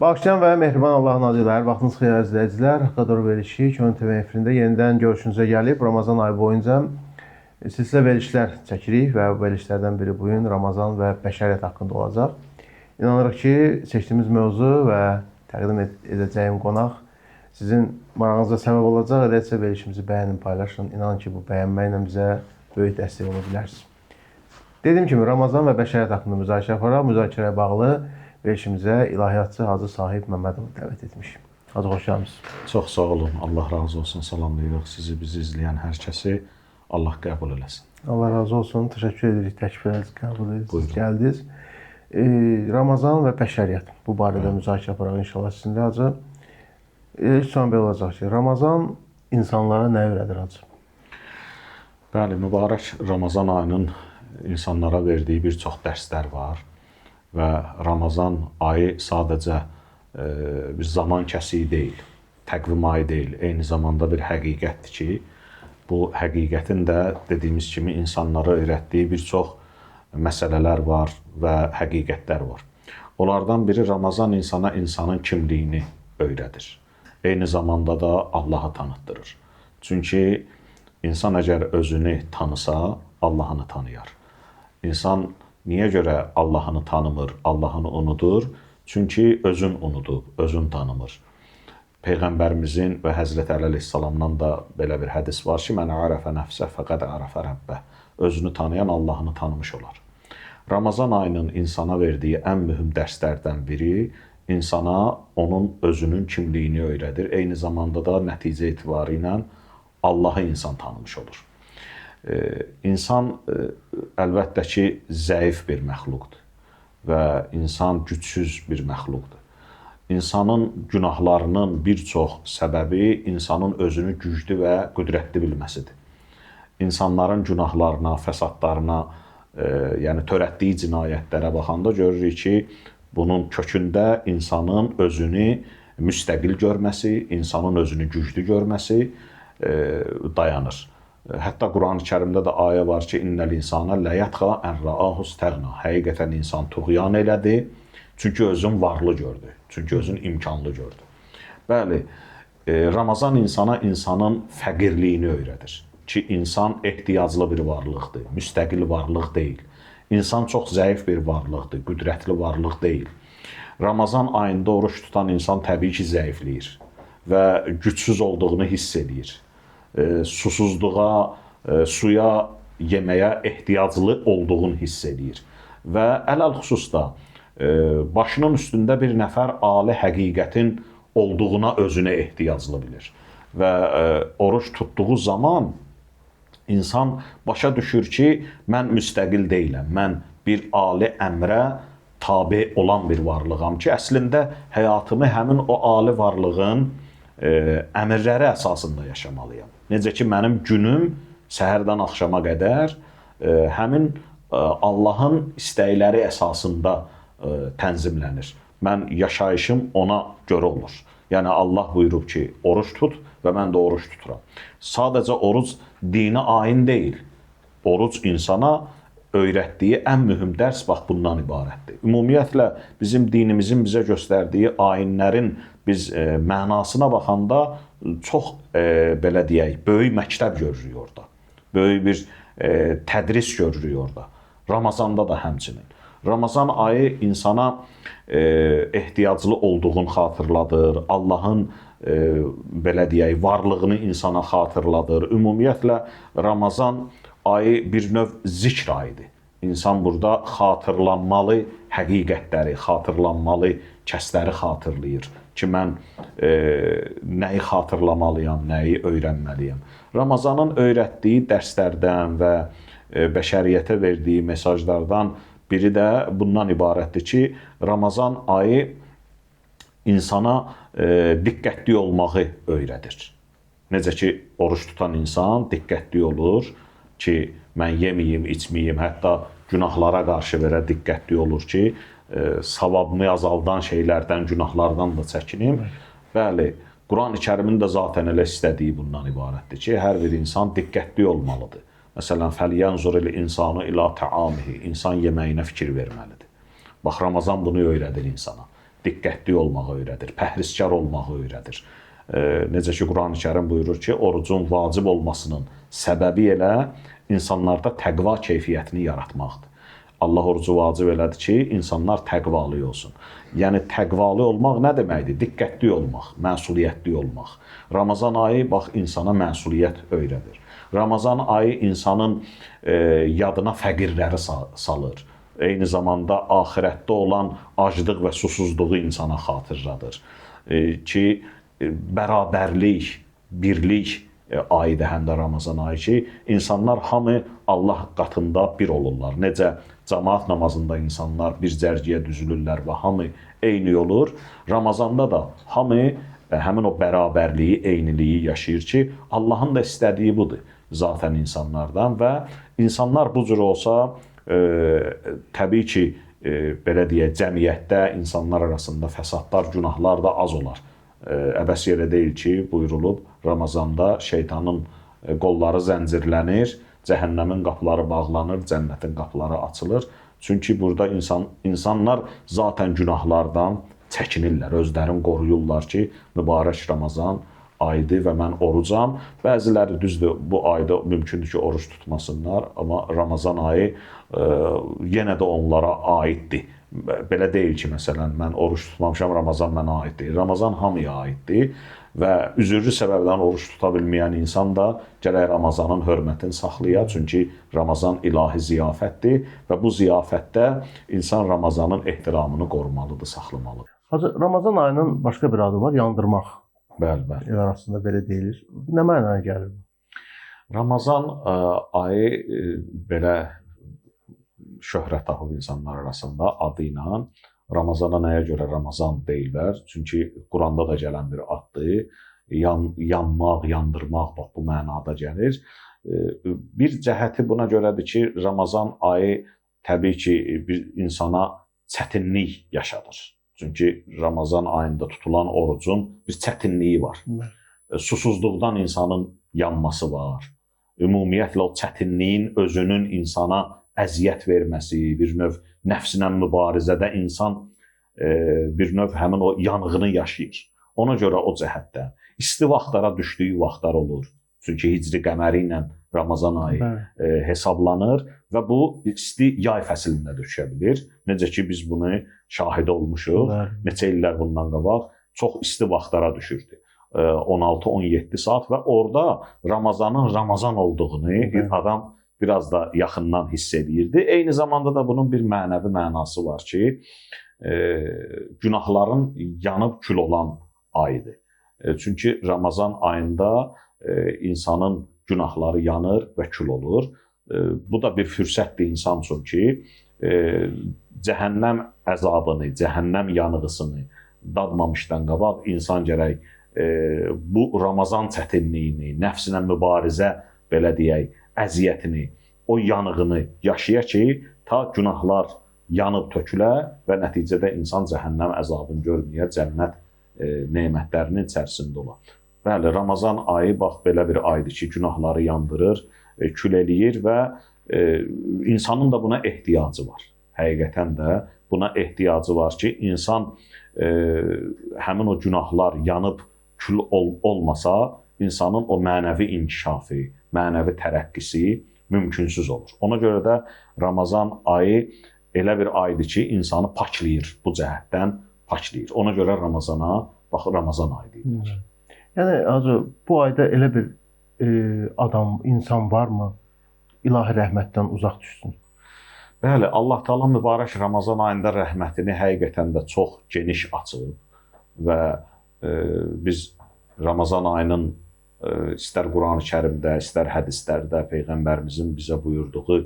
Bağışlayan və mehriban Allahın adı ilə hər vaxtınız xeyir əziz izləyicilər. Haqqa doğru verilişi Könül TV efirində yenidən görüşünüzə gəlib. Ramazan ayı boyunca silsilə verilişlər çəkirik və bu verilişlərdən biri bu gün Ramazan və bəşəriyyət haqqında olacaq. İnanırıq ki, seçdiyimiz mövzu və təqdim edəcəyim qonaq sizin marağınıza səbəb olacaq. Elə isə verilişimizi bəyənin, paylaşın. İnanın ki, bu bəyənməklə bizə böyük dəstək ola bilərsiniz. Dediyim kimi Ramazan və bəşəriyyət haqqında müzakirə aparaq. Müzakirəyə bağlı verilişimizə ilahiyyatçı Hacı Sahib Məmmədovu dəvət etmişik. Hacı, xoş gəlmisiniz. Çox sağ olun. Allah razı olsun. Salamlayırıq sizi, bizi izləyən hər kəsi. Allah qəbul eləsin. Allah razı olsun. Təşəkkür edirik təkliflərinizi qəbul edirsiniz, gəldiniz. Ramazan və bəşəriyyət bu barədə müzakirə aparaq inşallah sizinlə Hacı. İlk sual belə olacaq ki, Ramazan insanlara nə öyrədir Hacı? Bəli, mübarək Ramazan ayının insanlara verdiyi bir çox dərslər var və Ramazan ayı sadəcə bir zaman kəsiyi deyil, təqvim ayı deyil, eyni zamanda bir həqiqətdir ki, bu həqiqətin də dediyimiz kimi insanlara öyrətdiyi bir çox məsələlər var və həqiqətlər var. Onlardan biri Ramazan insana insanın kimliyini öyrədir. Eyni zamanda da Allahı tanıtdırır. Çünki insan əgər özünü tanısa, Allahını tanıyar. İnsan niyə görə Allahını tanımır, Allahını unudur? Çünki özün unudub, özün tanımır. Peyğəmbərimizin və Həzrət Əli əleyhissalamdan da belə bir hədis var ki, "Mən arafə nəfsə fəqad arafə rəbbə." Özünü tanıyan Allahını tanımış olar. Ramazan ayının insana verdiyi ən mühüm dərslərdən biri insana onun özünün kimliyini öyrədir. Eyni zamanda da nəticə etibarı ilə Allahı insan tanımış olur. İnsan əlbəttə ki, zəif bir məxluqdur və insan gücsüz bir məxluqdur. İnsanın günahlarının bir çox səbəbi insanın özünü güclü və qüdrətli bilməsidir. İnsanların günahlarına, fəsadlarına, yəni törətdiyi cinayətlərə baxanda görürük ki, bunun kökündə insanın özünü müstəqil görməsi, insanın özünü güclü görməsi dayanır. Hətta Quran-ı Kərimdə də ayə var ki, innəl insana ləyətğa ən raahu istəğna. Həqiqətən insan tuğyan elədi, çünki özün varlı gördü, çünki özün imkanlı gördü. Bəli, Ramazan insana insanın fəqirliyini öyrədir ki, insan ehtiyaclı bir varlıqdır, müstəqil varlıq deyil. İnsan çox zəif bir varlıqdır, qüdrətli varlıq deyil. Ramazan ayında oruç tutan insan təbii ki, zəifləyir və gücsüz olduğunu hiss eləyir. Susuzluğa, suya, yeməyə ehtiyaclı olduğunu hiss eləyir. Və ələl-xüsus da başının üstündə bir nəfər ali həqiqətin olduğuna özünə ehtiyaclı bilir. Və oruç tutduğu zaman insan başa düşür ki, mən müstəqil deyiləm, mən bir ali əmrə tabe olan bir varlığam ki, əslində həyatımı həmin o ali varlığın əmrləri əsasında yaşamalıyam. Necə ki, mənim günüm səhərdən axşama qədər həmin Allahın istəkləri əsasında tənzimlənir. Mən yaşayışım ona görə olur. Yəni Allah buyurub ki, oruç tut və mən də oruç tuturam. Sadəcə oruc dini ayin deyil. Oruc insana öyrətdiyi ən mühüm dərs bax bundan ibarətdir. Ümumiyyətlə bizim dinimizin bizə göstərdiyi ayinlərin biz mənasına baxanda çox belə deyək, böyük məktəb görürük orada. Böyük bir tədris görürük orada. Ramazanda da həmçinin. Ramazan ayı insana ehtiyaclı olduğunu xatırladır, Allahın belə deyək, varlığını insana xatırladır. Ümumiyyətlə Ramazan ayı bir növ zikr ayıdır. İnsan burada xatırlanmalı həqiqətləri, xatırlanmalı kəsləri xatırlayır ki, mən nəyi xatırlamalıyam, nəyi öyrənməliyəm. Ramazanın öyrətdiyi dərslərdən və bəşəriyyətə verdiyi mesajlardan biri də bundan ibarətdir ki, Ramazan ayı insana diqqətli olmağı öyrədir. Necə ki, oruç tutan insan diqqətli olur ki, mən yeməyim, içməyim, hətta günahlara qarşı belə diqqətli olur ki, savabımı azaldan şeylərdən, günahlardan da çəkinim. Bəli, Quran-ı Kərimin də zaten elə istədiyi bundan ibarətdir ki, hər bir insan diqqətli olmalıdır. Məsələn, fəlyanzuril insanu ila ta'amihi. İnsan yeməyinə fikir verməlidir. Bax, Ramazan bunu öyrədir insana. Diqqətli olmağı öyrədir, pəhrizkar olmağı öyrədir. Necə ki Qurani-Kərim buyurur ki, orucun vacib olmasının səbəbi elə insanlarda təqva keyfiyyətini yaratmaqdır. Allah orucu vacib elədi ki, insanlar təqvalı olsun. Yəni təqvalı olmaq nə deməkdir? Diqqətli olmaq, məsuliyyətli olmaq. Ramazan ayı bax insana məsuliyyət öyrədir. Ramazan ayı insanın yadına fəqirləri salır. Eyni zamanda axirətdə olan aclıq və susuzluğu insana xatırladır. Ki bərabərlik, birlik ayıdır həm də Ramazan ayı ki, insanlar hamı Allah qatında bir olurlar. Necə camaat namazında insanlar bir cərgəyə düzülürlər və hamı eyni olur. Ramazanda da hamı həmin o bərabərliyi, eyniliyi yaşayır ki, Allahın da istədiyi budur zaten insanlardan və insanlar bu cür olsa, təbii ki, belə deyək, cəmiyyətdə insanlar arasında fəsadlar, günahlar da az olar. Əbəs yerə deyil ki, buyurulub, Ramazanda şeytanın qolları zəncirlənir, cəhənnəmin qapıları bağlanır, cənnətin qapıları açılır. Çünki burada insanlar zaten günahlardan çəkinirlər, özlərini qoruyurlar ki, mübarək Ramazan ayıdır və mən orucam. Bəziləri düzdür, bu ayda mümkündür ki, oruc tutmasınlar, amma Ramazan ayı yenə də onlara aiddir. Belə deyil ki, məsələn, mən oruc tutmamışam, Ramazan mənə aid deyil. Ramazan hamıya aiddir və üzürlü səbəbdən oruc tuta bilməyən insan da gərək Ramazanın hörmətini saxlaya, çünki Ramazan ilahi ziyafətdir və bu ziyafətdə insan Ramazanın ehtiramını qorumalıdır, saxlamalıdır. Hacı, Ramazan ayının başqa bir adı var, yandırmaq. Bəli, bəli. El arasında belə deyilir. Nə mənaya gəlir bu? Ramazan ayı belə şöhrət tapıb insanlar arasında adı ilə. Ramazana nəyə görə Ramazan deyirlər? Çünki Quranda da gələn bir addır. Yanmaq, yandırmaq, bax bu mənada gəlir. Bir cəhəti buna görədir ki, Ramazan ayı təbii ki, bir insana çətinlik yaşadır. Çünki Ramazan ayında tutulan orucun bir çətinliyi var. Susuzluqdan insanın yanması var. Ümumiyyətlə o çətinliyin özünün insana əziyyət verməsi, bir növ nəfsinə mübarizədə insan bir növ həmin o yanğını yaşayır. Ona görə o cəhətdə isti vaxtlara düşdüyü vaxtlar olur. Çünki hicri qəməri ilə Ramazan ayı hesablanır və bu isti yay fəslində düşə bilir. Necə ki biz bunu şahidi olmuşuq. Neçə illər bundan qabaq çox isti vaxtlara düşürdü. 16-17 saat və orada Ramazanın Ramazan olduğunu bir adam biraz da yaxından hiss edirdi. Eyni zamanda da bunun bir mənəvi mənası var ki, günahların yanıb kül olan ayıdır. Çünki Ramazan ayında insanın günahları yanır və kül olur. Bu da bir fürsətdir insan üçün ki, cəhənnəm əzabını, cəhənnəm yanğısını dadmamışdan qabaq insan gərək bu Ramazan çətinliyini, nəfsinə mübarizə, belə deyək, əziyyətini, o yanığını yaşaya ki, ta günahlar yanıb tökülə və nəticədə insan cəhənnəm əzabını görməyə, cənnət nemətlərinin içərisində ola. Bəli, Ramazan ayı bax belə bir aydır ki, günahları yandırır, kül eləyir və insanın da buna ehtiyacı var. Həqiqətən də buna ehtiyacı var ki, insan həmin o günahlar yanıb kül olmasa, insanın o mənəvi inkişafı, mənəvi tərəqqisi mümkünsüz olur. Ona görə də Ramazan ayı elə bir aydır ki, insanı paklayır, bu cəhətdən paklayır. Ona görə Ramazana, bax Ramazan ayı deyirlər. Yəni Hacı, bu ayda elə bir adam, insan varmı ilahi rəhmətdən uzaq düşsün? Bəli, Allah Taala mübarək Ramazan ayında rəhmətini həqiqətən də çox geniş açıb və biz Ramazan ayının istər Qurani-Kərimdə, istər hədislərdə Peyğəmbərimizin bizə buyurduğu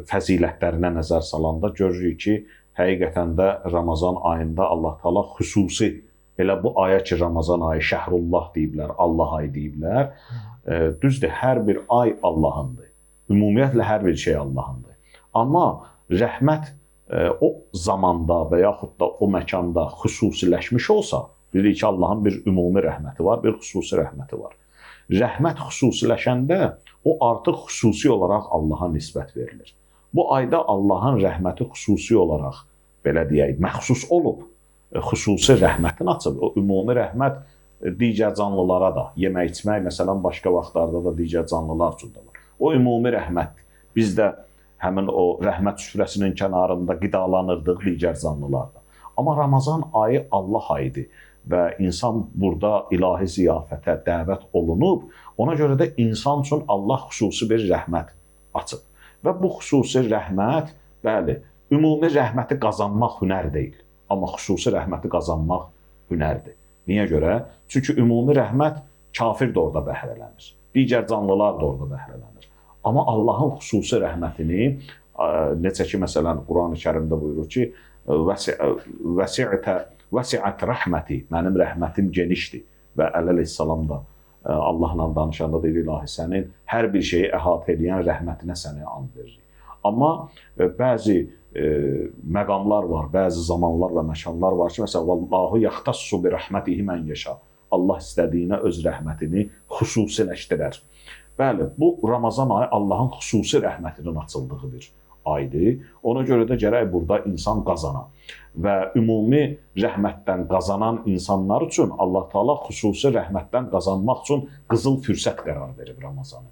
fəzilətlərinə nəzər salanda görürük ki, həqiqətən də Ramazan ayında Allah Taala xüsusi elə bu aya ki, Ramazan ayı Şəhrullah deyiblər, Allah ayı deyiblər. Düzdür, hər bir ay Allahındır. Ümumiyyətlə hər bir şey Allahındır. Amma rəhmət o zamanda və yaxud da o məkanda xüsusiləşmiş olsa, bilirik ki, Allahın bir ümumi rəhməti var, bir xüsusi rəhməti var. Rəhmət xüsusiləşəndə o artıq xüsusi olaraq Allaha nisbət verilir. Bu ayda Allahın rəhməti xüsusi olaraq, belə deyək, məxsus olub. xüsusi rəhmətini açıb. O ümumi rəhmət digər canlılara da, yemək içmək məsələn başqa vaxtlarda da digər canlılar üçün də var. O ümumi rəhmətdir. Biz də həmin o rəhmət süfrəsinin kənarında qidalanırdıq digər canlılar da. Amma Ramazan ayı Allah ayıdır və insan burada ilahi ziyafətə dəvət olunub. Ona görə də insan üçün Allah xüsusi bir rəhmət açıb. Və bu xüsusi rəhmət, bəli, ümumi rəhməti qazanmaq hünər deyil, amma xüsusi rəhməti qazanmaq hünərdir. Niyə görə? Çünki ümumi rəhmət kafir də orada bəhrələnir, digər canlılar da orada bəhrələnir. Amma Allahın xüsusi rəhmətini, necə ki, məsələn, Quran-ı Kərimdə buyurur ki, vəsiət rəhməti, mənim rəhmətim genişdir. Və əleyhissalam da Allahla danışanda deyir, ilahi sənin hər bir şeyi əhatə eləyən rəhmətinə səni and veririk. Amma bəzi məqamlar var, bəzi zamanlar və məkanlar var ki, məsələn, vallahu yaxtassu bi rəhmətihi mən yeşa. Allah istədiyinə öz rəhmətini xüsusiləşdirər. Bəli, bu Ramazan ayı Allahın xüsusi rəhmətinin açıldığı bir aydır. Ona görə də gərək burada insan qazana və ümumi rəhmətdən qazanan insanlar üçün Allah Teala xüsusi rəhmətdən qazanmaq üçün qızıl fürsət qərar verib Ramazanı.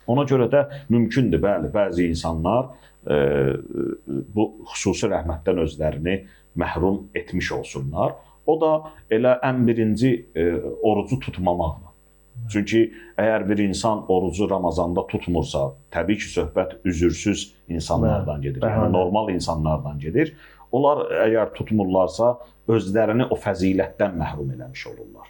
Ona görə də mümkündür, bəli, bəzi insanlar bu xüsusi rəhmətdən özlərini məhrum etmiş olsunlar. O da elə ən birinci orucu tutmamaqla. Çünki əgər bir insan orucu Ramazanda tutmursa, təbii ki, söhbət üzürsüz insanlardan gedir, yəni normal insanlardan gedir. Onlar əgər tutmurlarsa, özlərini o fəzilətdən məhrum eləmiş olurlar.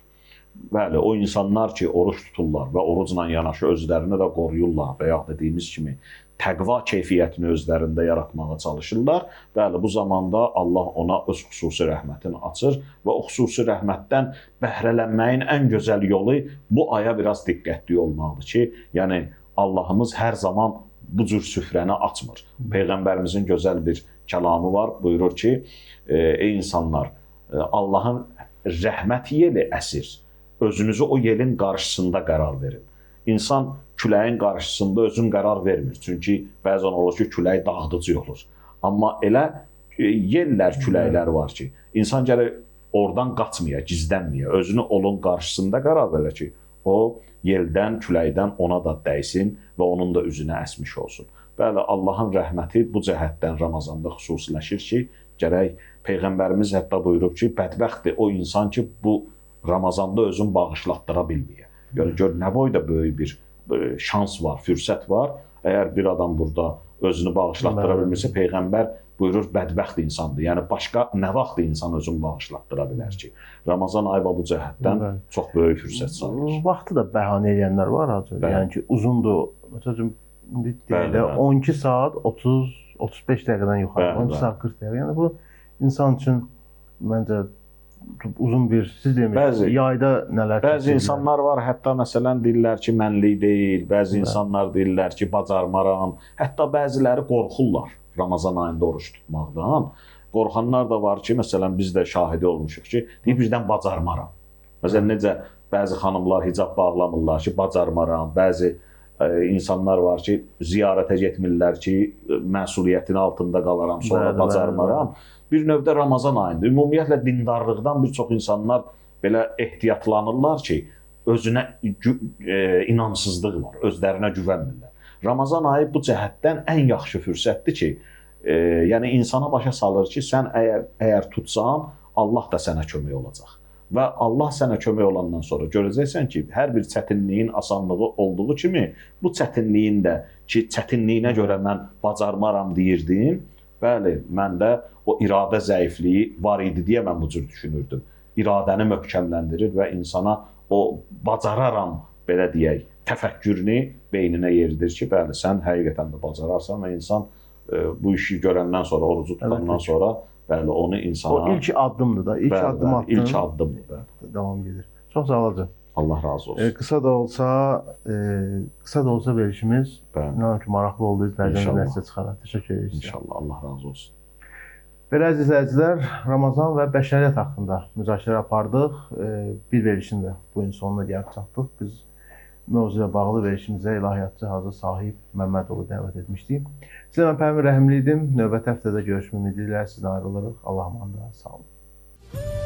Bəli, o insanlar ki, oruc tuturlar və orucla yanaşı özlərini də qoruyurlar və ya dediyimiz kimi təqva keyfiyyətini özlərində yaratmağa çalışırlar. Bəli, bu zamanda Allah ona öz xüsusi rəhmətini açır və o xüsusi rəhmətdən bəhrələnməyin ən gözəl yolu bu aya biraz diqqətli olmalıdır ki, yəni Allahımız hər zaman bu cür süfrəni açmır. Peyğəmbərimizin gözəl bir kəlamı var, buyurur ki, ey insanlar, Allahın rəhmət yeli əsir. Özünüzü o yelin qarşısında qərar verin. İnsan küləyin qarşısında özün qərar vermir. Çünki bəzən olur ki, külək dağıdıcı olur. Amma elə yellər, küləklər var ki, insan gərək oradan qaçmaya, gizlənməyə, özünü onun qarşısında qərar verir ki, o yeldən, küləkdən ona da dəysin və onun da üzünə əsmiş olsun. Bəli, Allahın rəhməti bu cəhətdən Ramazanda xüsusiləşir ki, gərək Peyğəmbərimiz hətta buyurub ki, bədbəxtdir o insan ki, bu Ramazanda özün bağışlatdıra bilməyə. Gör, gör nə boyda böyük bir şans var, fürsət var. Əgər bir adam burada özünü bağışlatdıra bilmirsə, Peyğəmbər buyurur, bədbəxt insandır. Yəni başqa nə vaxt insan özünü bağışlatdıra bilər ki? Ramazan ayı bu cəhətdən çox böyük fürsət sayılır. Vaxtı da bəhanə eləyənlər var hacı. Yəni ki, uzundur. Məsələn, indi deyək də 12 saat 30-35 dəqiqədən yuxarı, 12 saat 40 dəqiqə. Yəni bu insan üçün məncə uzun bir, siz demişsiniz, yayda nələr bəzi insanlar var, hətta məsələn deyirlər ki, mənlik deyil, bəzi insanlar deyirlər ki, bacarmaram. Hətta bəziləri qorxurlar Ramazan ayında oruç tutmaqdan. Qorxanlar da var ki, məsələn biz də şahidi olmuşuq ki, deyir birdən bacarmaram. Məsələn necə bəzi xanımlar hicab bağlamırlar ki, bacarmaram. Bəzi insanlar var ki, ziyarətə getmirlər ki, məsuliyyətin altında qalaram, sonra bacarmaram. Bir növdə Ramazan ayında ümumiyyətlə dindarlıqdan bir çox insanlar belə ehtiyatlanırlar ki, özünə inamsızlıq var, özlərinə güvənmirlər. Ramazan ayı bu cəhətdən ən yaxşı fürsətdir ki, yəni insana başa salır ki, sən əgər tutsan, Allah da sənə kömək olacaq. Və Allah sənə kömək olandan sonra görəcəksən ki, hər bir çətinliyin asanlığı olduğu kimi, bu çətinliyin də ki, çətinliyinə görə mən bacarmaram deyirdim, bəli, məndə o iradə zəifliyi var idi deyə mən bu cür düşünürdüm. İradəni möhkəmləndirir və insana o bacararam, belə deyək, təfəkkürünü beyninə yeridir ki, bəli, sən həqiqətən də bacararsan və insan bu işi görəndən sonra, orucu tutandan sonra, bəli, onu insana... O ilk addımdır da, ilk addım attın. İlk addımdır, bəli. Davam gedir. Çox sağ olun. Allah razı olsun. Qısa da olsa verilişimiz, inanıram ki, maraqlı oldu, izləyicimiz nəticə çıxarar. Təşəkkür edirik. İnşallah, Allah razı olsun. Belə əziz izləyicilər, Ramazan və bəşəriyyət haqqında müzakirə apardıq. Bir verilişin də bu gün sonuna gəlib çatdıq. Biz mövzu ilə bağlı verilişimizə ilahiyyatçı Hacı Sahib Məmmədovu dəvət etmişdik. Sizə mən Pərvin Rəhimli idim. Növbəti həftədə görüşmək ümidi ilə sizdən ayrılırıq. Allah amanda, sağ olun. olun.